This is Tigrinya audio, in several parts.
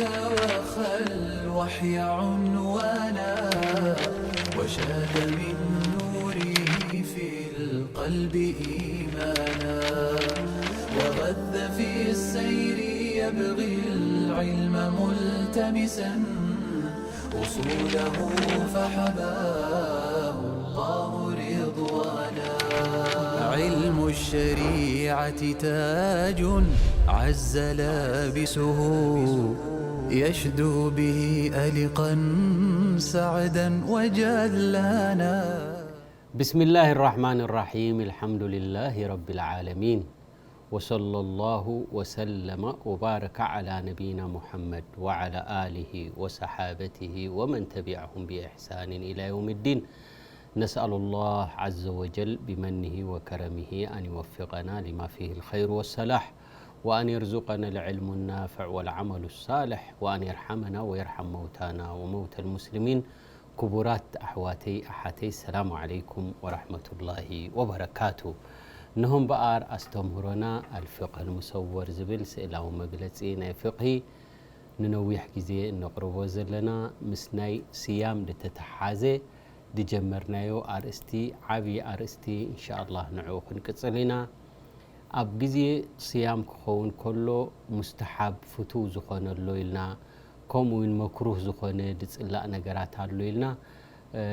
وخى الوحي عنوانا، وشاد من نوره في القلب إيمانا، وغذ في السير يبغي العلم ملتمسا، أصوله فحباه الله رضوانا. علم الشريعة تاج عز لابسه، يشدو به ألقا سعدا وجلانا. بسم الله الرحمن الرحيم. الحمد لله رب العالمين. وصلى الله وسلم وبارك على نبينا محمد وعلى آله وصحابته ومن تبعهم بإحسان إلى يوم الدين. نسأل الله عز وجل بمنه وكرمه أن يوفقنا لما فيه الخير والصلاح، وأن يرزقنا العلم النافع والعمل الصالح، وأن يرحمنا ويرحم موتانا وموتى المسلمين. ክቡራት ኣሕዋተይ ኣሓተይ፣ ሰላሙ ዓለይኩም ወራሕመቱላሂ ወበረካቱ። እነሆ እምበኣር ኣስተምህሮና ኣልፍቅህ ልሙሰወር ዝብል ስእላዊ መግለጺ ናይ ፍቅሂ ንነዊሕ ግዜ እነቕርቦ ዘለና፣ ምስ ናይ ስያም ዝተተሓዘ ዝጀመርናዮ ኣርእስቲ፣ ዓብዪ ኣርእስቲ፣ እንሻኣላህ ንዕኡ ክንቅጽል ኢና። ኣብ ግዜ ስያም ክኸውን ከሎ ሙስተሓብ ፍቱው ዝኾነ ኣሎ ኢልና፣ ከምኡ እውን መክሩህ ዝኾነ ዝጽላእ ነገራት ኣሎ ኢልና፣ እ፣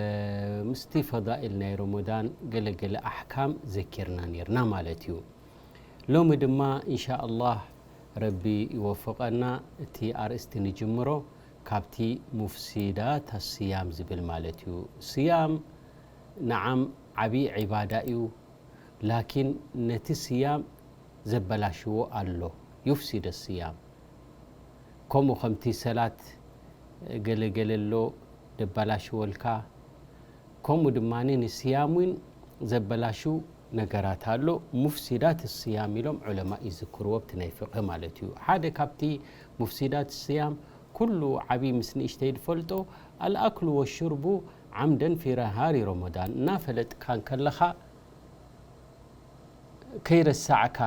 ምስቲ ፈዳኢል ናይ ረመዳን ገለ ገለ ኣሕካም ዘኪርና ነይርና ማለት እዩ። ሎሚ ድማ እንሻ ኣላህ ረቢ ይወፍቐና፣ እቲ ኣርእስቲ ንጅምሮ ካብቲ ሙፍሲዳት ኣስያም ዝብል ማለት እዩ። ስያም ነዓም ዓብዪ ዒባዳ እዩ። ላኪን ነቲ ስያም ዘበላሽዎ ኣሎ፣ ዩፍሲደ ስያም። ከምኡ ከምቲ ሰላት ገለ ገለ ኣሎ ደበላሽወልካ፣ ከምኡ ድማ ንስያም እውን ዘበላሹ ነገራት ኣሎ። ሙፍሲዳት ስያም ኢሎም ዑለማ ይዝክርዎ ኣብቲ ናይ ፍቅህ ማለት እዩ። ሓደ ካብቲ ሙፍሲዳት ስያም ኩሉ ዓብዪ ምስ ንእሽተይ ዝፈልጦ ኣልኣክሉ ወሽርቡ ዓምደን ፊ ነሃሪ ረመዳን፣ እናፈለጥካ እንከለኻ ከይረሳዕካ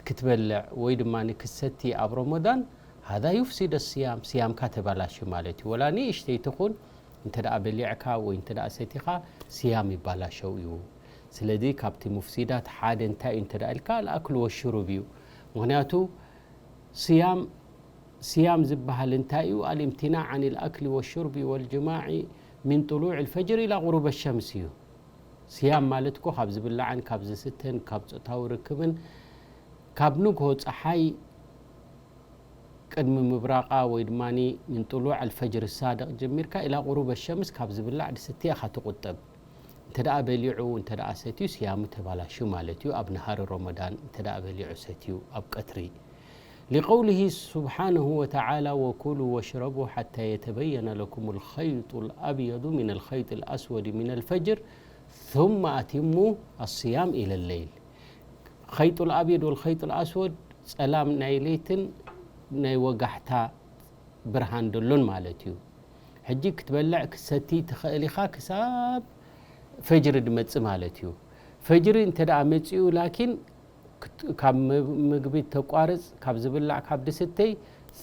ክትበልዕ ወይ ድማ ክትሰቲ ኣብ ረመዳን፣ ሃዛ ዩፍሲደ ስያም፣ ስያምካ ተባላሹ ማለት እዩ። ወላ ንእሽተይ ትኹን እንተ ደኣ በሊዕካ ወይ እንተ ደኣ ሰቲኻ ስያም ይባላሸው እዩ። ስለዚ ካብቲ ሙፍሲዳት ሓደ እንታይ እዩ እንተ ደኣ ኢልካ፣ ኣልኣክሉ ወሽሩብ እዩ። ምኽንያቱ ስያም ስያም ዝበሃል እንታይ እዩ? الامتناع عن الأكل والشرب والجماع من طلوع الفجر إلى غروب الشمس እዩ። ስያም ማለት እኮ ካብ ዝብላዕን ካብ ዝስተን ካብ ጾታዊ ርክብን ካብ ንግሆ ጸሓይ ቅድሚ ምብራቓ ወይ ድማ من طلوع الفجر الصادق ጀሚርካ إلى غروب الشمس ካብ ዝብላዕ ዝስተ ኢኻ ትቑጠብ። እንተ ደኣ በሊዑ እንተ ደኣ ሰትዩ ስያሙ ተባላሹ ማለት እዩ። ኣብ ነሃሪ ረመዳን እንተ ደኣ በሊዑ ሰትዩ ኣብ ቀትሪ لقوله سبحانه وتعالى وكلوا واشربوا حتى يتبين لكم الخيط الأبيض من الخيط الأسود من الفجر ثم أتموا الصيام إلى الليل. خيط الأبيض والخيط الأسود ጸላም ናይ ለይትን ናይ ወጋሕታ ብርሃን ደሎን ማለት እዩ። ሕጂ ክትበልዕ ክትሰቲ ትኽእል ኢኻ ክሳብ ፈጅሪ ድመጽእ ማለት እዩ። ፈጅሪ እንተ ደኣ መጺኡ ላኪን ክት-፣ ካብ ም-፣ ምግቢ ተቋርጽ፣ ካብ ዝብላዕ ካብ ድስተይ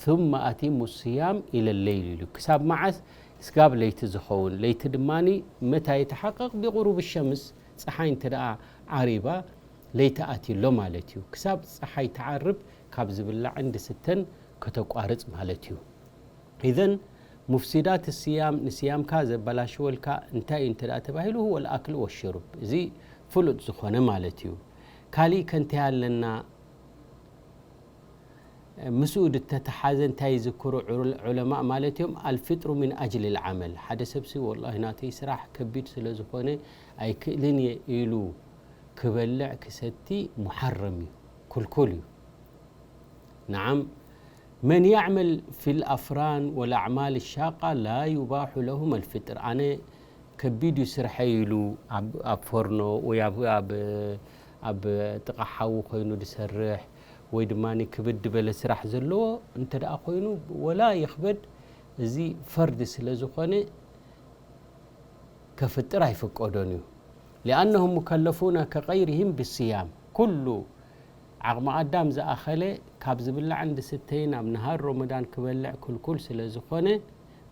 ثم أتموا الصيام إلى الليل ኢሉ። ክሳብ መዓስ? እስጋብ ለይቲ ዝኸውን። ለይቲ ድማ መታ የተሓቀቕ ብغروب الشمس፣ ጸሓይ እንተ ደኣ ዓሪባ ለይቲ ኣትዩ ኣሎ ማለት እዩ። ክሳብ ጸሓይ ትዓርብ ካብ ዝብላዕን ድስተን ከተቋርጽ ማለት እዩ። ኢዘን ሙፍሲዳት ስያም ንስያምካ ዘበላሽወልካ እንታይ እዩ እንተ ደኣ ተባሂሉ هو الأكل والشرب። እዚ ፍሉጥ ዝኾነ ማለት እዩ። ካሊእ ከ እንታይ ኣለና? ምስኡ ዝተተሓዘ እንታይ ይዝክሩ ዑል-፣ ዑለማእ ማለት እዮም? الفطر من أجل العمل። ሓደ ሰብሲ ወላሂ ናተይ ስራሕ ከቢድ ስለ ዝኾነ ኣይክእልን እየ ኢሉ ክበልዕ ክሰቲ ሙሓረም እዩ፣ ክልኩል እዩ። نعم من يعمل في الأفران والأعمال الشاقة لا يباح لهم الفطر። ኣነ ከቢድ እዩ ስርሐይ ኢሉ ኣብ፣ ኣብ ፎርኖ ወይ ኣብ፣ ኣብ፣ ኣብ ጥቓ ሓዊ ኮይኑ ዝሰርሕ ወይ ድማ ክብድ ዝበለ ስራሕ ዘለዎ እንተ ደኣ ኮይኑ ወላ ይኽበድ እዚ ፈርዲ ስለ ዝኾነ ከፍጥር ኣይፍቀዶን እዩ። لأنهم مكلفون كغيرهم بالصيام። ኩሉ ዓቕሚ ኣዳም ዝኣኸለ ካብ ዝብላዕን ዝስተይን ኣብ ነሃር ሮመዳን ክበልዕ ክልኩል ስለ ዝኾነ፣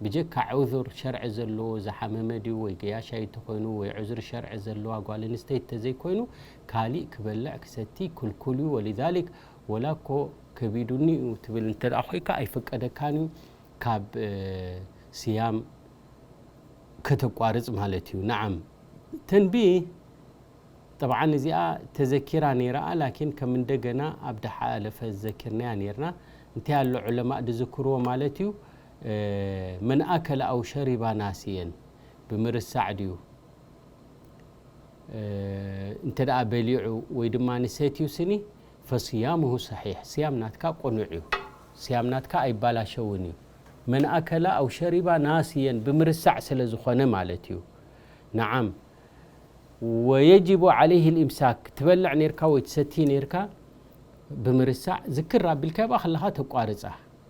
ብጀካ ዑዙር ሸርዒ ዘለዎ፣ ዝሓመመ ድዩ ወይ ገያሻይ እንተኾይኑ ወይ ዑዝሪ ሸርዒ ዘለዋ ጓል ኣንስተይቲ ተዘይኮይኑ፣ ካሊእ ክበልዕ ክሰቲ ክልኩል እዩ። ወሊዛሊክ፣ ወላ እኮ ከቢዱኒ እዩ ትብል እንተ ደኣ ኮይካ፣ ኣይፍቀደካን እዩ ካብ፣ እ፣ ስያም ከተቋርጽ ማለት እዩ። ነዓም፣ ተንቢህ፣ ጠብዓን እዚኣ ተዘኪራ ነይራኣ፣ ላኪን ከም እንደገና ኣብ ድሓለፈ ዝዘኪርናያ ነይርና። እንታይ ኣሎ ዑለማእ ዝዝክርዎ ማለት እዩ፣ እ፣ መን ኣከለ ኣው ሸሪባ ናስየን፣ ብምርሳዕ ድዩ፣ እ፣ እንተ ደኣ በሊዑ ወይ ድማ ንሰትዩ ስኒ፣ ፈስያሙሁ ሰሒሕ፣ ስያም ናትካ ቅኑዕ እዩ። ስያም ናትካ ኣይባላሸውን እዩ። መን ኣከለ ኣው ሸሪባ ናስየን፣ ብምርሳዕ ስለ ዝኾነ ማለት እዩ። ነዓም፣ ወየጅቡ ዓለይህ ልኢምሳክ፣ ትበልዕ ነይርካ ወይ ትሰቲ ነይርካ፣ ብምርሳዕ ዝክር ኣቢልካ ኣብኣ ከለኻ ተቋርጻ፣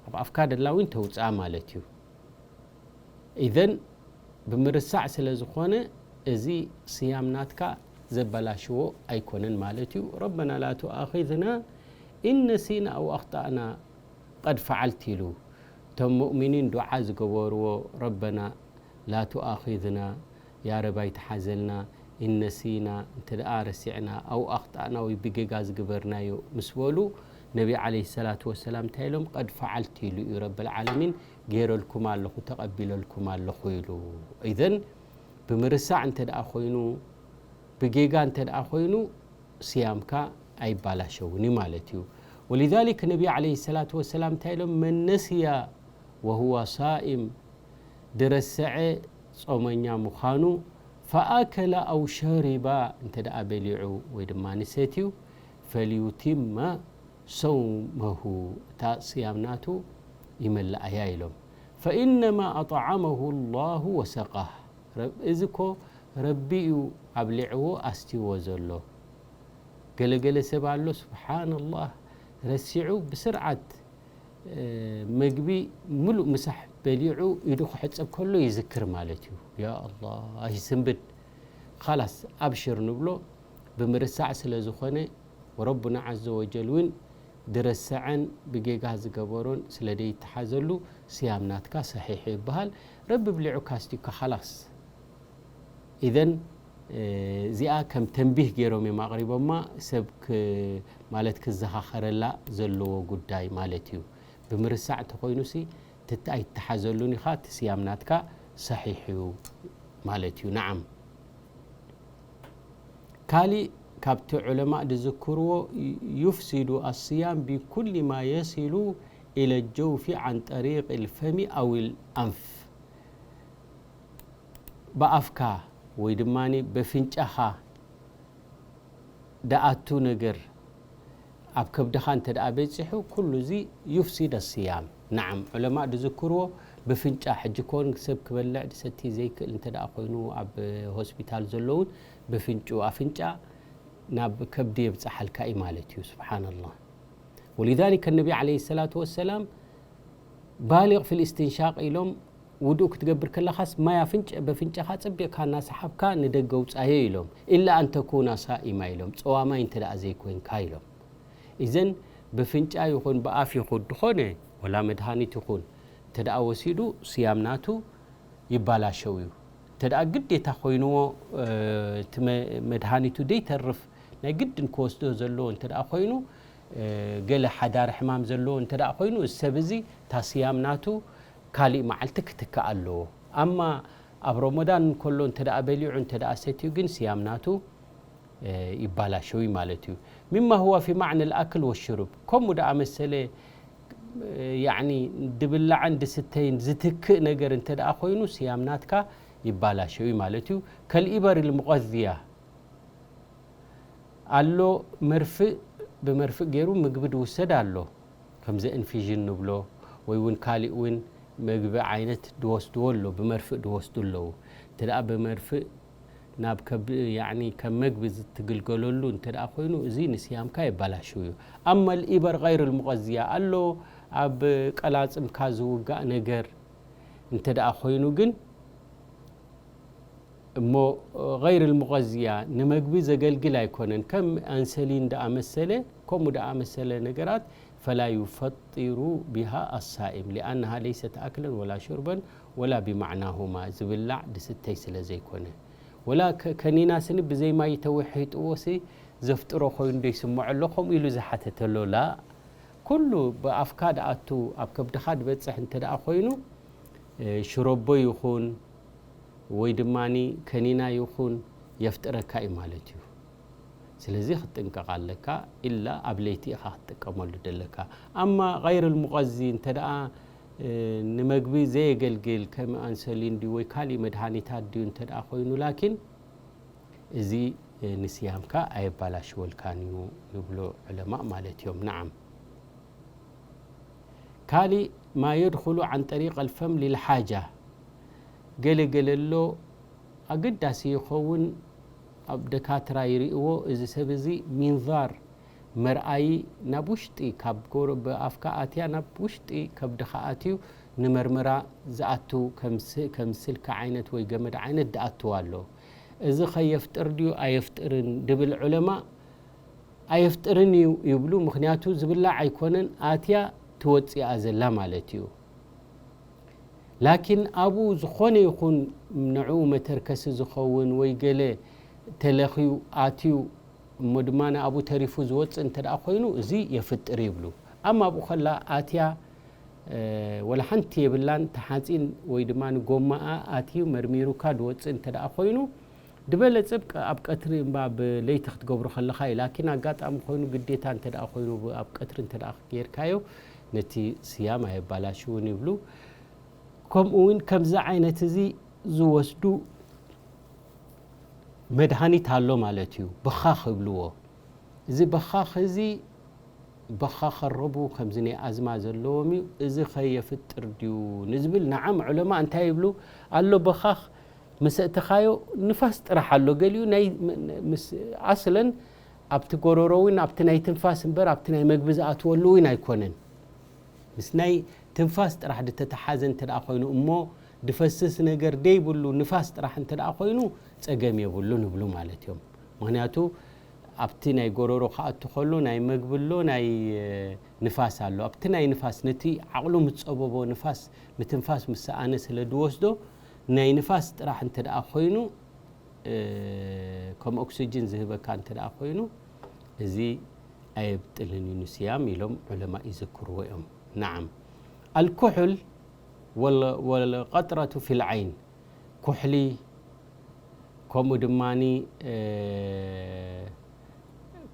ኣብ ኣፍካ ደላ እውን ተውፅኣ ማለት እዩ። ኢዘን ብምርሳዕ ስለ ዝኾነ እዚ ስያም ናትካ ዘበላሽዎ ኣይኮነን ማለት እዩ። ረበና ላ ቱኣኺዝና ኢን ነሲና ኣው ኣኽጣእና ቀድ ፈዓልት ኢሉ። እቶም ሙእሚኒን ዱዓ ዝገበርዎ ረበና ላ ቱኣኺዝና፣ ያ ረብ ኣይትሓዘልና፣ ኢን ነሲና፣ እንተ ደኣ ረሲዕና፣ ኣው ኣኽጣእና፣ ወይ ብጌጋ ዝግበርናዮ ምስ በሉ፣ ነቢ ዓለይሂ ሰላቱ ወሰላም እንታይ ኢሎም? ቀድ ፈዓልት ኢሉ እዩ ረብል ዓለሚን፣ ገይረልኩም ኣለኹ፣ ተቐቢለልኩም ኣለኹ ኢሉ። ኢዘን ብምርሳዕ እንተ ደኣ ኮይኑ፣ ብጌጋ እንተ ደኣ ኮይኑ፣ ስያምካ ኣይባላሸውን እዩ ማለት እዩ። ወሊዛሊክ ነቢ ዓለይሂ ሰላቱ ወሰላም እንታይ ኢሎም? መን ነስያ ወሁወ ሳኢም፣ ድረሰዐ ጾመኛ ምዃኑ፣ ፈኣከለ ኣው ሸሪባ፣ እንተ ደኣ በሊዑ ወይ ድማ ንሰትዩ፣ ፈልዩቲመ ሰውመሁ፣ እታ ስያም ናቱ ይመልኣያ ኢሎም። ፈኢነማ ኣጥዓመሁ ላሁ ወሰቃህ፣ ረብ-፣ እዚ እኮ ረቢ እዩ ኣብሊዕዎ ኣስትይዎ ዘሎ። ገለገለ ሰብ ኣሎ፣ ስብሓንላህ፣ ረሲዑ ብስርዓት፣ እ፣ መግቢ ምሉእ ምሳሕ በሊዑ ኢዱ ክሕጸብ ከሎ ይዝክር ማለት እዩ። ያ ኣላህ፣ ይስንብድ። ኻላስ፣ ኣብሽር ንብሎ፣ ብምርሳዕ ስለ ዝኾነ፣ ወረቡና ዓዘ ወጀል እውን ድረሰዐን ብጌጋ ዝገበሮን ስለ ደይተሓዘሉ፣ ስያም ናትካ ሰሒሕ ይበሃል። ረቢ ብሊዑካ ኣስቲካ፣ ኻላስ። ኢዘን፣ እ፣ እዚኣ ከም ተንቢህ ገይሮም እዮም ኣቕሪቦማ፣ ሰብ ክ-፣ ማለት ክዘኻኸረላ ዘለዎ ጉዳይ ማለት እዩ። ብምርሳዕ እንተኾይኑሲ፣ ትት-፣ ኣይትተሓዘሉን ኢኻ፣ እቲ ስያም ናትካ ሰሒሕ እዩ ማለት እዩ። ነዓም። ካሊእ ካብቲ ዑለማእ ዝዝክርዎ፣ ዩፍሲዱ ኣስያም ቢኩሊ ማ የሲሉ ኢለ ጀውፊ ዓን ጠሪቅ ልፈሚ ኣው ልኣንፍ፣ ብኣፍካ ወይ ድማ በፍንጫኻ ደኣቱ ነገር ኣብ ከብድኻ እንተ ደኣ በጺሑ፣ ኩሉ እዚ ዩፍሲድ ኣስያም። ነዓም፣ ዑለማእ ዝዝክርዎ ብፍንጫ፣ ሕጂ ኮን ሰብ ክበልዕ ድሰቲ ዘይክእል እንተ ደኣ ኮይኑ፣ ኣብ ሆስፒታል ዘለውን ብፍንጩ፣ ኣፍንጫ ናብ ከብዲ የብጽሓልካ እዩ ማለት እዩ። ስብሓንላህ። ወሊዛሊከ ነቢ ዓለይሂ ሰላቱ ወሰላም ባሊግ ፊል ኢስቲንሻቅ ኢሎም፣ ውዱእ ክትገብር ከለኻስ ማይ ኣፍንጭ-፣ በፍንጫኻ ጽቢቕካ እናሰሓብካ ንደገ ውጻዮ ኢሎም። ኢላ ኣን ተኩና ሳኢማ ኢሎም፣ ጸዋማይ እንተ ደኣ ዘይኮይንካ ኢሎም። ኢዘን ብፍንጫ ይኹን ብኣፍ ይኹን ድኾነ ወላ መድሃኒት ይኹን እንተ ደኣ ወሲዱ፣ ስያም ናቱ ይባላሸው እዩ። እንተ ደኣ ግዴታ ኮይንዎ፣ እ፣ እቲ መ-፣ መድሃኒቱ ደይተርፍ ናይ ግድን ክወስዶ ዘለዎ እንተ ደኣ ኮይኑ፣ እ፣ ገለ ሓዳር ሕማም ዘለዎ እንተ ደኣ ኮይኑ፣ እዚ ሰብ እዚ እታ ስያም ናቱ ካሊእ መዓልቲ ክትካእ ኣለዎ። ኣማ ኣብ ረመዳን እንከሎ እንተ ደኣ በሊዑ እንተ ደኣ ሰትዩ ግን ስያም ናቱ፣ እ፣ ይባላሸው እዩ ማለት እዩ። ሚማ ሁዋ ፊ ማዕነ ልኣክል ወሽሩብ፣ ከምኡ ደኣ መሰለ፣ እ፣ ያዕኒ ድብላዕን ድስተይን ዝትክእ ነገር እንተ ደኣ ኮይኑ ስያም ናትካ ይባላሸው እዩ ማለት እዩ። ከልኢበር ልሙቐዝያ ኣሎ፣ መርፍእ፣ ብመርፍእ ገይሩ ምግቢ ድውሰድ ኣሎ። ከምዚ ኢንፊዥን ንብሎ ወይ እውን ካሊእ እውን መግቢ ዓይነት ድወስድዎ ኣሎ፣ ብመርፍእ ድወስዱ ኣለዉ። እንተ ደኣ ብመርፍእ ናብ ከብ-፣ ያዕኒ ከም መግቢ ዝትግልገለሉ እንተ ደኣ ኮይኑ፣ እዚ ንስያምካ የባላሽው እዩ። ኣማ ልኢበር ገይር ልሙቐዝያ ኣሎ፣ ኣብ ቀላጽምካ ዝውጋእ ነገር እንተ ደኣ ኮይኑ ግን፣ እሞ ገይር ልሙቐዝያ ንመግቢ ዘገልግል ኣይኮነን። ከም ኣንሰሊን ደኣ መሰለ፣ ከምኡ ደኣ መሰለ ነገራት ፈላ ዩፈጢሩ ቢሃ ኣሳኢም ሊኣነሃ ለይሰት ኣክለን ወላ ሹርበን ወላ ቢማዕናሁማ ዝብላዕ ድስተይ ስለ ዘይኮነ ወላ ከኒና ስኒ ብዘይ ማይ ተውሒጥዎ ሲ ዘፍጥሮ ኮይኑ ዶ ይስምዖ ኣሎ ከምኡ ኢሉ ዝሓተተሎ ላ ኩሉ ብኣፍካ ድኣቱ ኣብ ከብድኻ ድበፅሕ እንተ ደኣ ኮይኑ ሽረቦ ይኹን ወይ ድማ ከኒና ይኹን የፍጥረካ እዩ ማለት እዩ። ስለዚ ክትጥንቀቕ ኣለካ። ኢላ ኣብ ለይቲ ኢኻ ክትጥቀመሉ ደለካ። ኣማ غير المغذي እንተ ደኣ ንመግቢ ዘየገልግል ከም ኣንሰሊን ድዩ ወይ ካሊእ መድሃኒታት ድዩ እንተ ደኣ ኮይኑ ላኪን እዚ ንስያምካ ኣየባላሽወልካን እዩ ይብሉ ዑለማእ ማለት እዮም። ነዓም ካሊእ ما يدخل عن طريق الفم للحاجة ገለ ገለ ኣሎ ኣገዳሲ ይኸውን ኣብ ደካትራ ይርእዎ እዚ ሰብ እዚ ሚንዛር መርኣዪ ናብ ውሽጢ ካብ ጎረ ብኣፍካ ኣትያ ናብ ውሽጢ ከብድኻ ኣትዩ ንመርመራ ዝኣቱ ከም ስልኪ ዓይነት ወይ ገመድ ዓይነት ድኣትዋ ኣሎ። እዚ ኸ የፍጥር ድዩ ኣየፍጥርን ድብል ዑለማ ኣየፍጥርን እዩ ይብሉ። ምኽንያቱ ዝብላዕ ኣይኮነን ኣትያ ትወፅእ እያ ዘላ ማለት እዩ። ላኪን ኣብኡ ዝኾነ ይኹን ንዕኡ መተርከሲ ዝኸውን ወይ ገለ ተለኽዩ ኣትዩ እሞ ድማ ንኣብኡ ተሪፉ ዝወፅእ እንተ ደኣ ኮይኑ እዚ የፍጥር ይብሉ። ኣማ ኣብኡ ከላ ኣትያ ወላ ሓንቲ የብላን ተሓፂን ወይ ድማ ንጎማኣ ኣትዩ መርሚሩካ ዝወፅእ እንተ ደኣ ኮይኑ ድበለጽ ኣብ ቀትሪ እምባ ብለይቲ ክትገብሮ ከለኻ እዩ ላኪን ኣጋጣሚ ኮይኑ ግዴታ እንተ ደኣ ኮይኑ ኣብ ቀትሪ እንተ ደኣ ጌርካዮ ነቲ ስያም ኣየባላሽውን ይብሉ። ከምኡ እውን ከምዚ ዓይነት እዚ ዝወስዱ መድሃኒት ኣሎ ማለት እዩ። በኻኽ ይብልዎ። እዚ በኻኽ እዚ በኻኽ ረቡ ከምዚ ናይ ኣዝማ ዘለዎም እዩ። እዚ ኸየፍጥር ድዩ ንዝብል ንዓም ዑለማ እንታይ ይብሉ ኣሎ በኻኽ ምስ እእተኻዮ ንፋስ ጥራሕ ኣሎ ገሊኡ ናይ ምስ ኣስለን ኣብቲ ጎሮሮ እውን ኣብቲ ናይ ትንፋስ እምበር ኣብቲ ናይ መግቢ ዝኣትወሉ እውን ኣይኮነን። ምስ ናይ ትንፋስ ጥራሕ ድተተሓዘ እንተ ደኣ ኮይኑ እሞ ድፈስስ ነገር ደይብሉ ንፋስ ጥራሕ እንተ ደኣ ኮይኑ ጸገም የብሉን ይብሉ ማለት እዮም። ምክንያቱ ኣብቲ ናይ ጎሮሮ ክኣቱ ከሎ ናይ መግቢ ኣሎ ናይ ንፋስ ኣሎ። ኣብቲ ናይ ንፋስ ነቲ ዓቕሉ ምስ ጸበቦ ንፋስ ምትንፋስ ምስ ሰኣነ ስለ ድወስዶ ናይ ንፋስ ጥራሕ እንተ ደኣ ኮይኑ ከም ኦክስጅን ዝህበካ እንተ ደኣ ኮይኑ እዚ ኣየብጥልን እዩ ንስያም ኢሎም ዑለማ ይዝክርዎ እዮም። ነዓም ኣልኩሕል ወልቀጥረቱ ፊልዓይን ኩሕሊ ከምኡ ድማ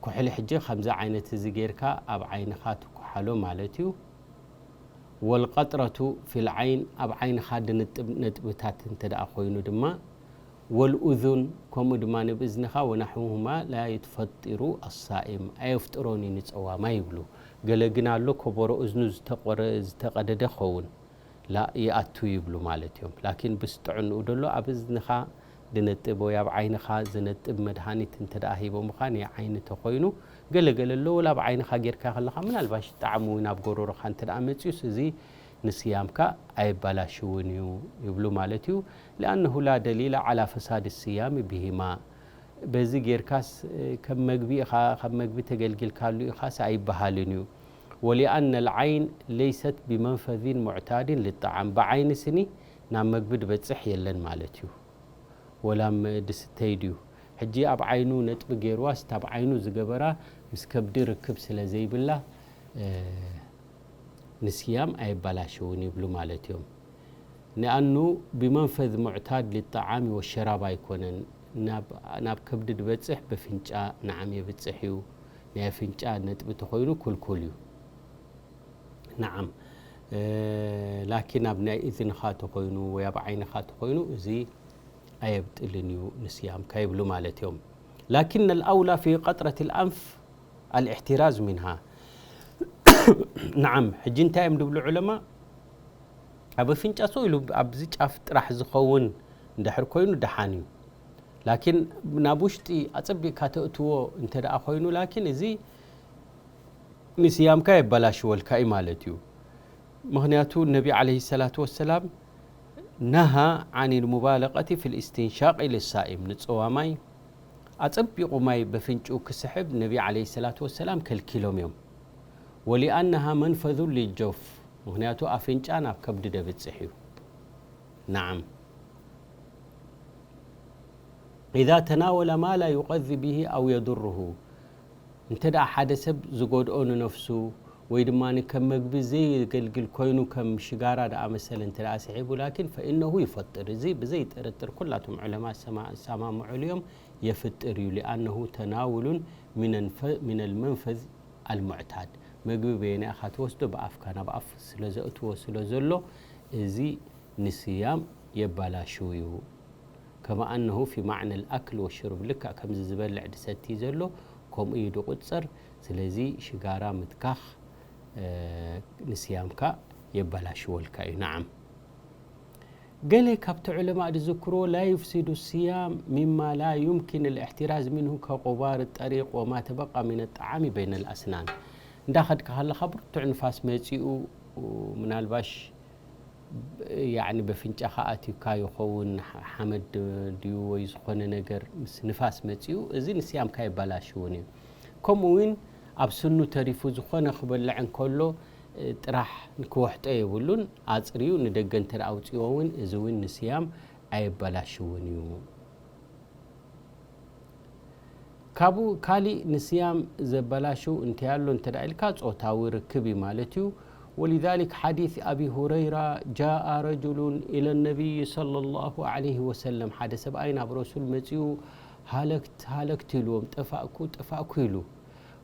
ኩሕሊ ሕጂ ከምዚ ዓይነት እዚ ጌርካ ኣብ ዓይንኻ ትኩሓሎ ማለት እዩ። ወልቀጥረቱ ፊልዓይን ኣብ ዓይንኻ ድንጥብ ነጥብታት እንተ ደኣ ኮይኑ ድማ ወልኡዙን ከምኡ ድማ ንብእዝንኻ ወናሕውሁማ ላ ዩትፈጢሩ ኣሳኢም ኣየፍጥሮን እዩ ንጸዋማይ ይብሉ። ገለ ግን ኣሎ ከበሮ እዝኑ ዝተቆረ ዝተቀደደ ክኸውን ላ ይኣቱ ይብሉ ማለት እዮም። ላኪን ብስጥዕንኡ ደሎ ኣብ እዝንኻ ድነጥብ ወይ ኣብ ዓይንኻ ዝነጥብ መድሃኒት እንተ ደኣ ሂቦምኻ ናይ ዓይኒ ተኾይኑ ገለ ገለ ኣሎ ወላ ኣብ ዓይንኻ ጌርካ ከለኻ ምናልባሽ ጣዕሙ እውን ኣብ ጎሮሮኻ እንተ ደኣ መፅዩስ እዚ ንስያምካ ኣየባላሽውን እዩ ይብሉ ማለት እዩ። لأنه لا دليل على فساد الصيام بهما በዚ ጌርካስ ከም መግቢ ኢኻ ካብ መግቢ ተገልጊልካሉ ኢኻስ ኣይበሃልን እዩ። ولأن العين ليست بمنفذ معتاد للطعام ብዓይኒ ስኒ ናብ መግቢ ድበጽሕ የለን ማለት እዩ። ወላ ድስተይ ድዩ ሕጂ ኣብ ዓይኑ ነጥቢ ገይርዋስ ታብ ዓይኑ ዝገበራ ምስ ከብዲ ርክብ ስለ ዘይብላ ንስያም ኣየባላሽውን ይብሉ ማለት እዮም። ንኣኑ ብመንፈዝ ሙዕታድ ልጣዓሚ ወሸራብ ኣይኮነን። ናብ ከብዲ ድበፅሕ በፍንጫ ንዓም የብፅሕ እዩ። ናይ ኣፍንጫ ነጥቢ ተኾይኑ ኩልኩል እዩ። ንዓም ላኪን ኣብ ናይ እዝንኻ ተኾይኑ ወይ ኣብ ዓይንኻ ተኾይኑ እዚ ኣየብጥልን እዩ ንስያምካ ይብሉ ማለት እዮም። ላኪን ኣልኣውላ ፊ ቀጥረት ልኣንፍ ኣልእሕትራዝ ሚንሃ። ንዓም ሕጂ እንታይ እዮም ድብሉ ዑለማ? ኣብ ኣፍንጫ ሰው ኢሉ ኣብዚ ጫፍ ጥራሕ ዝኸውን እንድሕር ኮይኑ ደሓን እዩ። ላኪን ናብ ውሽጢ ኣጸቢቕካ ተእትዎ እንተ ደኣ ኮይኑ ላኪን እዚ ንስያምካ የበላሽወልካ እዩ ማለት እዩ። ምኽንያቱ ነቢ ዓለይሂ ሰላቱ ወሰላም ነሃ ዓን ልሙባለቀቲ ፊ ልእስትንሻቅ ልሳኢም ንጸዋማይ ኣጸቢቑ ማይ በፍንጭኡ ክስሕብ ነቢ ዓለይሂ ሰላቱ ወሰላም ከልኪሎም እዮም። ወሊኣነሃ መንፈዙን ሊልጀውፍ፣ ምኽንያቱ ኣፍንጫ ናብ ከብዲ ደብጽሕ እዩ። ናዓም። ኢዛ ተናወለ ማ ላ ዩቐዚ ብሂ ኣው የዱርሁ፣ እንተ ደኣ ሓደ ሰብ ዝጎድኦ ንነፍሱ ወይ ድማ ከም መግቢ ዘየገልግል ኮይኑ ከም ሽጋራ ደኣ መሰለ እንተ ደኣ ስሒቡ፣ ላኪን ፈኢነሁ ይፈጥር። እዚ ብዘይ ጥርጥር ኩላቶም ዑለማ ሰማ-፣ ሰማምዑሉ እዮም፣ የፍጥር እዩ። ሊኣነሁ ተናውሉን ሚነንፈ-፣ ሚነል መንፈዝ ኣልሙዕታድ። መግቢ በየናይ ኢኻ ትወስዶ? ብኣፍካ፣ ናብ ኣፍ ስለ ዘእትዎ ስለ ዘሎ፣ እዚ ንስያም የባላሽው እዩ። ከማ ኣነሁ ፊ ማዕነል ኣክል ወሽርብ፣ ልክዕ ከምዚ ዝበልዕ ድሰቲ ዘሎ፣ ከምኡ እዩ ድቁጸር። ስለዚ ሽጋራ ምትካኽ፣ እ፣ ንስያምካ የባላሽወልካ እዩ። ነዓም። ገለ ካብቲ ዑለማእ ድዝክርዎ፣ ላ ዩፍሲዱ ስያም ሚማ ላ ዩምኪን ልእሕትራዝ ሚንሁ ከቁባር ጠሪቅ ወማ ተበቃ ሚን ጣዓሚ በይነ ልኣስናን። እንዳኸድካ ከለኻ ብርቱዕ ንፋስ መጺኡ፣ ምናልባሽ ያዕኒ በፍንጫኻ ኣትዩካ ይኸውን፣ ሓ-፣ ሓመድ ድዩ ወይ ዝኾነ ነገር ምስ ንፋስ መጺኡ፣ እዚ ንስያምካ የባላሽውን እዩ። ከምኡ እውን ኣብ ስኑ ተሪፉ ዝኾነ ክበልዕ እንከሎ፣ እ፣ ጥራሕ ክወሕጦ የብሉን። ኣጽርዩ ንደገ እንተ ደኣ ኣውጽእዎ እውን፣ እዚ እውን ንስያም ኣየባላሽውን እዩ። ካብኡ ካሊእ ንስያም ዘበላሽው እንታይ ኣሎ እንተ ደኣ ኢልካ፣ ጾታዊ ርክብ እዩ ማለት እዩ። ወሊዛሊክ ሓዲስ ኣቢ ሁረይራ፣ ጃአ ረጁሉን ኢለ ነቢይ ሰለላሁ ዐለይሂ ወሰለም፣ ሓደ ሰብኣይ ናብ ረሱል መጺኡ፣ ሃለክት፣ ሃለክት ኢልዎም፣ ጠፋእኩ፣ ጠፋእኩ ኢሉ።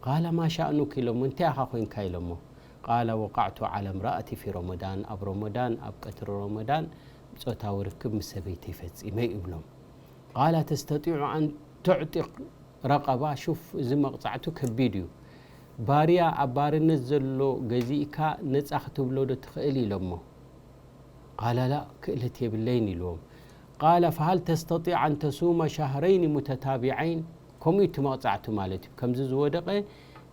ቃለ ማ ሻእኑክ ኢሎሞ፣ እንታይ ኢኻ ኮይንካ ኢሎሞ። ቃለ ወቃዕቱ ዐለ እምረኣቲ ፊ ረመዳን፣ ኣብ ረመዳን፣ ኣብ ቀትሪ ረመዳን ጾታዊ ርክብ ምስ ሰበይተይ ፈጺመ ይብሎም። ቃለ ተስተጢዑ ኣን ቱዕጢቅ ረቀባ፣ ሹፍ፣ እዚ መቕጻዕቱ ከቢድ እዩ። ባርያ ኣብ ባርነት ዘሎ ገዚእካ ነጻ ክትብሎ ዶ ትኽእል ኢሎሞ። ቃለ ላ፣ ክእለት የብለይን ኢልዎም። ቃለ ፈሃል ተስተጢዕ ኣን ተሱመ ሻህረይን ሙተታቢዐይን፣ ከምኡ እዩ እቲ መቕጻዕቱ ማለት እዩ። ከምዚ ዝወደቐ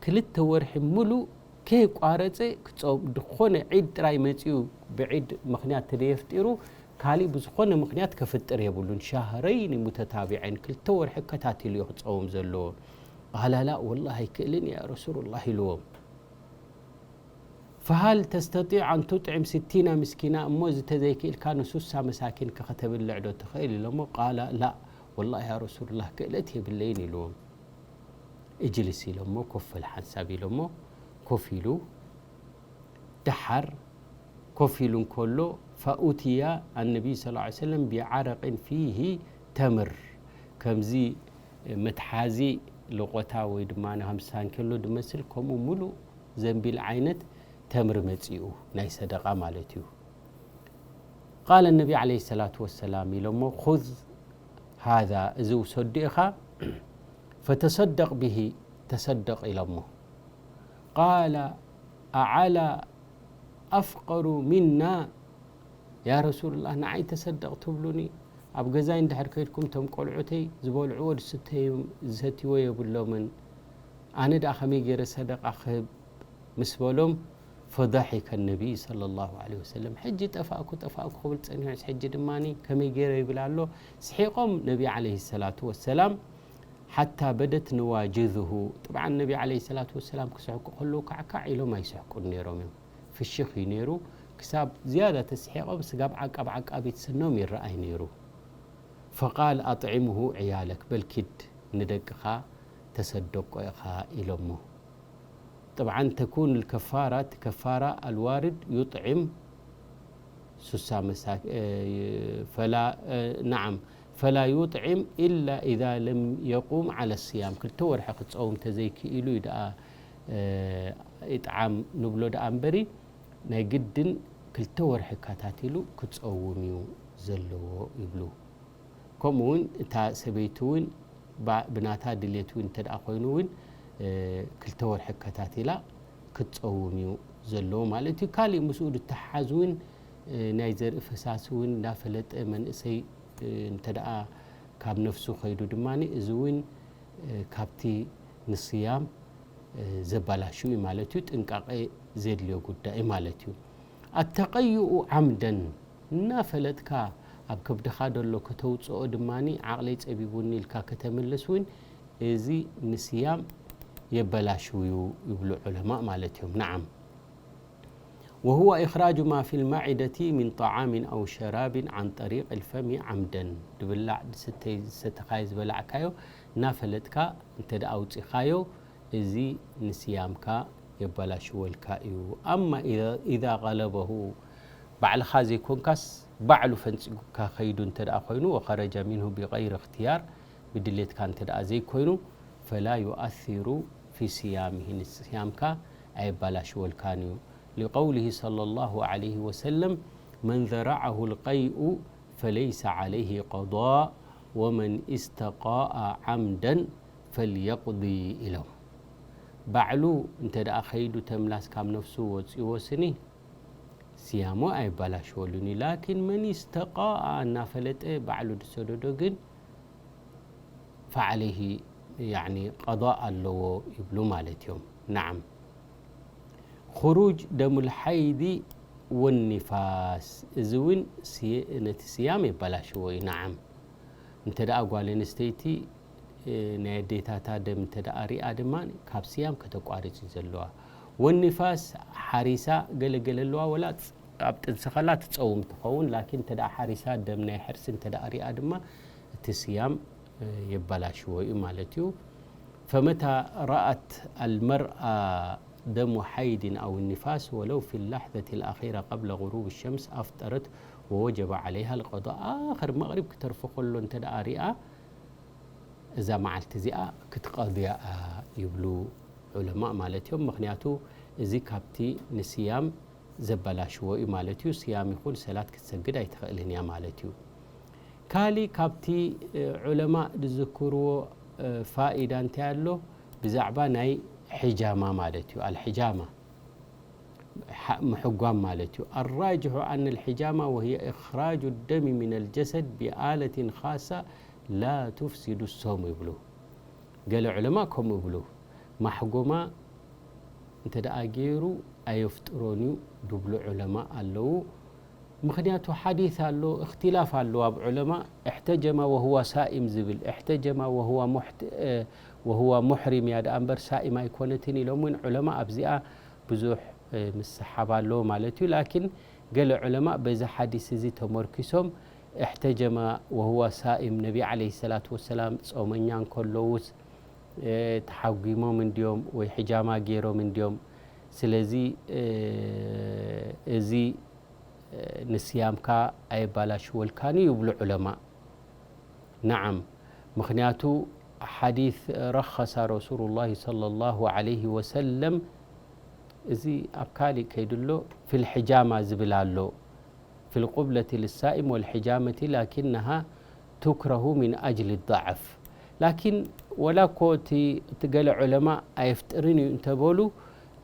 ክልተ ወርሒ ምሉእ ከየቋረጸ ክጸው-፣ ዝኾነ ዒድ ጥራይ መጺኡ ብዒድ ምኽንያት ተደየፍጢሩ ካሊእ ብዝኾነ ምኽንያት ከፍጥር የብሉን። ሻህረይን ሙተታቢዐይን፣ ክልተ ወርሒ ከታቲሉ እዩ ክጸውም ዘለዎ። ቃለ ላ ወላሂ ኣይክእልን ያ ረሱሉላህ ኢልዎም። ፈሃል ተስተጢዕ ኣን ቱጥዕም ስቲና ምስኪና፣ እሞ እዚ ተዘይክእልካ ንሱሳ መሳኪን ከ ከተብልዕ ዶ ትኽእል ኢሎሞ። ቃለ ላ ወላሂ ያ ረሱሉላህ ክእለት የብለይን ኢልዎም። እጅልስ ኢሎሞ፣ ኮፍ በል ሓንሳብ ኢሎሞ፣ ኮፍ ኢሉ። ደሓር ኮፍ ኢሉ እንከሎ፣ ፈኡትያ ኣነቢይ ሰለላሁ ዐለይሂ ወሰለም ቢዓረቅን ፊሂ ተምር፣ ከምዚ መትሓዚ ለቆታ ወይ ድማ ከም ሳንኬሎ ድመስል፣ ከምኡ ሙሉእ ዘንቢል ዓይነት ተምር መጺኡ፣ ናይ ሰደቃ ማለት እዩ። ቃለ ነቢ ዐለይሂ ሰላቱ ወሰላም ኢሎሞ፣ ኹዝ ሃዛ፣ እዚ ውሰዱ ኢኻ፣ ፈተሰደቅ ብሂ፣ ተሰደቅ ኢሎሞ። ቃለ ኣዓላ ኣፍቀሩ ሚና፣ ያ ረሱሉላህ፣ ንዓይ ተሰደቕ ትብሉኒ? ኣብ ገዛይ እንድሕር ከይድኩም፣ እቶም ቆልዑተይ ዝበልዕዎ ዝስተዩ-፣ ዝሰትይዎ የብሎምን። ኣነ ደኣ ከመይ ገይረ ሰደቓ ክህብ? ምስ በሎም፣ ፈደሒከ ነቢይ ሰለላሁ ዐለይሂ ወሰለም። ሕጂ ጠፋእኩ፣ ጠፋእኩ ክብል ጸኒሑስ፣ ሕጂ ድማኒ ከመይ ገይረ ይብል ኣሎ። ስሒቖም ነቢ ዐለይሂ ሰላቱ ወሰላም። ሓታ በደት ነዋጅዝሁ። ጥብዓን ነቢ ዓለይሂ ሰላቱ ወሰላም ክስሕቁ ከለዉ ካዕካዕ ኢሎም ኣይስሕቁን ነይሮም እዮም። ፍሽኽ እዩ ነይሩ። ክሳብ ዝያዳ ተስሒቖም ስጋብ ዓቃብ ዓቃቢት ስኖም ይረኣይ ነይሩ። ፈቃል ኣጥዕምሁ ዕያለክ፣ በል ኪድ ንደቅኻ ተሰደቆ ኢኻ ኢሎሞ። طبعا تكون الكفارة، እቲ ከፋራ ኣልዋርድ ዩጥዕም ሱሳ መሳኪ-፣ እ፣ ፈላ፣ እ፣ ነዓም፣ ፈላ ዩጥዕም ኢላ ኢዛ ለም የቁም ዓለ ስያም፣ ክልተ ወርሒ ክጸውም ተዘይክኢሉ እዩ ደኣ፣ እ፣ ኢጥዓም ንብሎ ደኣ እምበሪ፣ ናይ ግድን ክልተ ወርሒ ከታቲሉ ክጸውም እዩ ዘለዎ ይብሉ። ከምኡ እውን እታ ሰበይቲ እውን ባ-፣ ብናታ ድሌት እውን እንተ ደኣ ኮይኑ እውን፣ እ፣ ክልተ ወርሒ ከታቲላ ክትጸውም እዩ ዘለዎ ማለት እዩ። ካሊእ ምስኡ ዝተሓሓዝ እውን፣ እ፣ ናይ ዘርኢ ፈሳሲ እውን እንዳፈለጠ መንእሰይ፣ እ፣ እንተ ደኣ ካብ ነፍሱ ከይዱ ድማ እዚ እውን፣ እ፣ ካብቲ ንስያም፣ እ፣ ዘባላሹ እዩ ማለት እዩ። ጥንቃቄ ዘድልዮ ጉዳይ ማለት እዩ። ኣተቀይኡ ዓምደን፣ እናፈለጥካ ኣብ ከብድኻ ደሎ ከተውፅኦ ድማ ዓቕለይ ፀቢቡኒ ኢልካ ከተምልስ እውን እዚ ንስያም የበላሽው እዩ ይብሉ ዑለማእ ማለት እዮም። ነዓም። وهو إخراج ما في المعدة من طعام أو شراب عن طريق الفم عمدا. ድብላዕ፣ ድስተይ፣ ዝሰተኻዮ፣ ዝበላዕካዮ እናፈለጥካ እንተ ደኣ ኣውጺኻዮ፣ እዚ ንስያምካ የበላሽወልካ እዩ። أما إذا، إذا غلبه፣ ባዕልኻ ዘይኮንካስ ባዕሉ ፈንጺጉካ ከይዱ እንተ ደኣ ኮይኑ፣ وخرج منه بغير اختيار፣ ብድሌትካ እንተ ደኣ ዘይኮይኑ፣ فلا يؤثر في صيامه، ንስያምካ ኣየባላሽወልካን እዩ። لقوله صلى الله عليه وسلم: من ذرعه القيء فليس عليه قضاء ومن استقاء عمدا فليقض ኢሎም። ባዕሉ እንተ ደኣ ከይዱ ተምላስ ካብ ነፍሱ ወጺዎ ስኒ፣ ስያሙ ኣይባላሽወሉን እዩ። ላኪን መን ኢስተቃኣ እናፈለጠ ባዕሉ ዝሰደዶ ግን ፈዓለይሂ ያዕኒ ቀዳእ ኣለዎ ይብሉ ማለት እዮም። ነዓም። ኹሩጅ ደሙል ሓይዲ ወኒፋስ፣ እዚ እውን ስየ-፣ ነቲ ስያም የበላሽዎ እዩ። ነዓም። እንተ ደኣ ጓል ኣንስተይቲ፣ እ፣ ናይ ኣዴታታ ደም እንተ ደኣ ሪኣ ድማ ካብ ስያም ከተቋርጽ እዩ ዘለዋ። ወኒፋስ ሓሪሳ ገለገለ ኣለዋ፣ ወላ ፅ-፣ ኣብ ጥንሲ ከላ ትጸውም ትኸውን፣ ላኪን እንተ ደኣ ሓሪሳ ደም ናይ ሕርሲ እንተ ደኣ ሪኣ ድማ እቲ ስያም፣ እ፣ የበላሽዎ እዩ ማለት እዩ። فمتى رأت المرأة دم حيض أو نفاس ولو في اللحظة الأخيرة قبل غروب الشمس أفطرت ووجب عليها القضاء። ኣኽር መቕሪብ ክተርፎ ከሎ እንተ ደኣ ሪኣ፣ እዛ መዓልቲ እዚኣ ክትቀድያ እያ ይብሉ ዑለማእ ማለት እዮም። ምኽንያቱ እዚ ካብቲ ንስያም ዘበላሽዎ እዩ ማለት እዩ። ስያም ይኹን ሰላት ክትሰግድ ኣይትኽእልን እያ ማለት እዩ። ካሊ ካብቲ፣ እ፣ ዑለማእ ዝዝክርዎ፣ እ፣ ፋኢዳ እንታይ ኣሎ? ብዛዕባ ናይ ሒጃማ ማለት እዩ። ኣልሒጃማ፣ ሓ-፣ ምሕጓም ማለት እዩ። الراجح أن الحجامة وهي إخراج الدم من الجسد بآلة خاصة لا تفسد الصوم ይብሉ። ገለ ዑለማእ ከምኡ ይብሉ። ማሕጎማ እንተ ደኣ ገይሩ ኣየፍጥሮን እዩ ዝብሉ ዑለማእ ኣለዉ። ምኽንያቱ ሓዲስ ኣሎ፣ እኽትላፍ ኣሎ ኣብ ዑለማእ። احتجم وهو صائم ዝብል፣ احتجم وهو محت-، እ፣ وهو محرم እያ ደኣ እምበር ሳኢም ኣይኮነትን ኢሎም እውን ዑለማእ ኣብዚኣ ብዙሕ፣ እ፣ ምስሓብ ኣለዎ ማለት እዩ። ላኪን ገለ ዑለማእ በዚ ሓዲስ እዚ ተመርኪሶም፣ احتجم وهو صائم፣ ነቢ ዓለይሂ ሰላቱ ወሰላም ጾመኛ እንከለዉስ፣ እ፣ ተሓጒሞም እንድዮም ወይ ሒጃማ ገይሮም እንድዮም። ስለዚ፣ እ፣ እዚ፣ እ፣ ንስያምካ ኣየባላሽወልካን እዩ ይብሉ ዑለማእ። ነዓም፣ ምኽንያቱ ሓዲስ ረኸሳ ረሱሉላሂ ሰለላሁ ዐለይሂ ወሰለም፣ እዚ ኣብ ካሊእ ከይዱ ኣሎ፣ ፊል ሒጃማ ዝብል ኣሎ። ፊል ቁብለቲ ልሳኢም ወልሒጃመቲ ላኪነሃ ቱክረሁ ሚን ኣጅሊ ዳዕፍ። ላኪን ወላ እኮ እቲ፣ እቲ ገለ ዑለማ ኣየፍጥርን እዩ እንተበሉ፣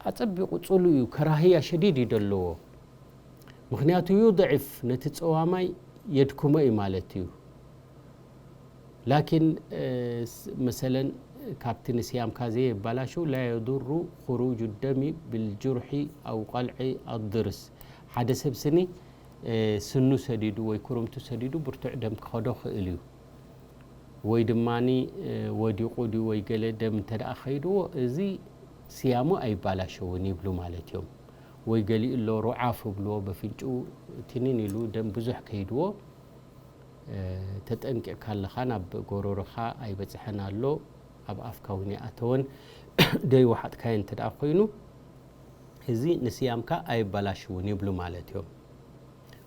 ኣጸቢቑ ጽሉእ እዩ፣ ከራህያ ሸዲድ እዩ ዘለዎ። ምኽንያቱ ዩድዕፍ፣ ነቲ ጸዋማይ የድክሞ እዩ ማለት እዩ። ላኪን፣ እ፣ ስ-፣ መሰለን ካብቲ ንስያምካ ዘየባላሹ፣ ላ የዱሩ ኹሩጁ ደሚ ብልጁርሒ ኣው ቀልዒ ኣድርስ። ሓደ ሰብ ስኒ፣ እ፣ ስኑ ሰዲዱ ወይ ኩርምቱ ሰዲዱ ብርቱዕ ደም ክኸዶ ክእል እዩ። ወይ ድማኒ፣ እ፣ ወዲቑ ድዩ ወይ ገለ ደም እንተ ደኣ ከይድዎ፣ እዚ ስያሙ ኣይባላሸውን ይብሉ ማለት እዮም። ወይ ገሊኡ ኣሎ ሩዓፍ ይብልዎ፣ በፍንጭኡ ትንን ኢሉ ደም ብዙሕ ከይድዎ፣ እ፣ ተጠንቂቕካ ኣለኻ፣ ናብ ጎሮሮኻ ኣይበጽሐን ኣሎ፣ ኣብ ኣፍካ እውን ይኣተወን፣ ደይወሓጥካዮ እንተ ደኣ ኮይኑ፣ እዚ ንስያምካ ኣየባላሽውን ይብሉ ማለት እዮም።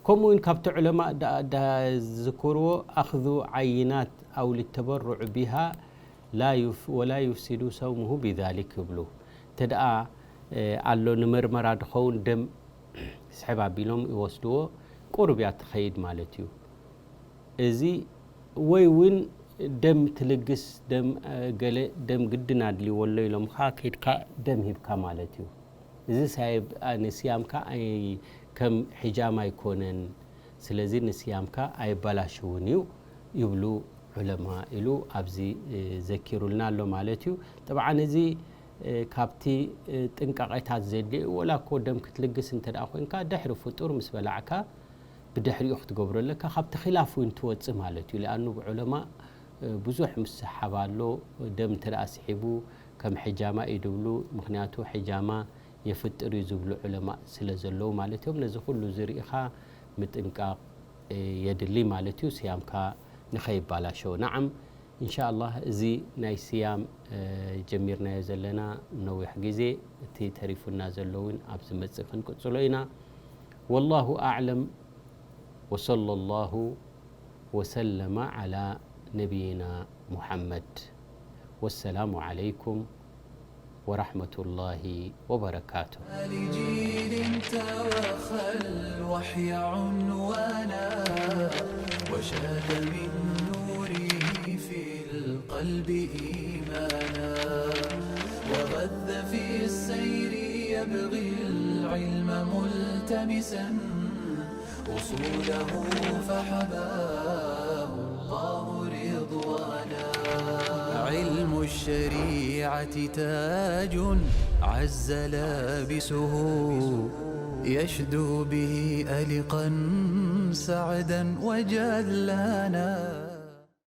ከምኡ እውን ካብቲ ዑለማእ ዳ-፣ ዳ-፣ ዝዝክርዎ፣ ኣኽዙ ዓይናት ኣው ልተበሩዕ ቢሃ ላ ዩፍ-፣ ወላ ዩፍሲዱ ሰውሙሁ ቢዛሊክ ይብሉ። እንተ ደኣ፣ እ፣ ኣሎ ንመርመራ ድኸውን ደም ስሕብ ኣቢሎም ይወስድዎ፣ ቁሩብ እያ ትኸይድ ማለት እዩ። እዚ ወይ እውን ደም ትልግስ፣ ደም፣ እ፣ ገለ ደም ግድን ኣድልይዎ ኣሎ ኢሎምኻ፣ ከይድካ ደም ሂብካ ማለት እዩ። እዚ ሳይብ-፣ ኣ፣ ንስያምካ ኣይ-፣ ከም ሒጃማ ኣይኮነን። ስለዚ ንስያምካ ኣየባላሽውን እዩ ይብሉ ዑለማ ኢሉ ኣብዚ፣ እ፣ ዘኪሩልና ኣሎ ማለት እዩ። ጠብዓን እዚ፣ እ፣ ካብቲ፣ እ፣ ጥንቃቄታት ዘድልዮ እዩ። ወላ እኮ ደም ክትልግስ እንተ ደኣ ኮይንካ ድሕሪ ፍጡር ምስ በላዕካ ብድሕሪኡ ክትገብሮ ኣለካ። ካብቲ ኺላፍ እውን ትወጽእ ማለት እዩ። ሊኣኑ ብዑለማ ብዙሕ ምስሓብ ኣሎ። ደም እንተ ደኣ ስሒቡ ከም ሕጃማ እዩ ዝብሉ፣ ምኽንያቱ ሕጃማ የፍጥር እዩ ዝብሉ ዑለማእ ስለ ዘለዉ ማለት እዮም። ነዚ ኩሉ ዝርኢኻ ምጥንቃቕ የድሊ ማለት እዩ፣ ስያምካ ንኸይባላሸው። ነዓም፣ ኢንሻ ኣላህ እዚ ናይ ስያም ጀሚርናዮ ዘለና ነዊሕ ግዜ፣ እቲ ተሪፉና ዘሎ እውን ኣብ ዝመጽእ ክንቅጽሎ ኢና። ወላሁ ኣዕለም። وصلى الله وسلم على نبينا محمد. والسلام عليكم ورحمة الله وبركاته. لجيل توخى الوحي عنوانا، وشاد من نوره في القلب إيمانا، وغذ في السير يبغي العلم ملتمسا، أصوله فحباه الله رضوانا. علم الشريعة تاج عز لابسه، يشدو به ألقا سعدا وجلانا.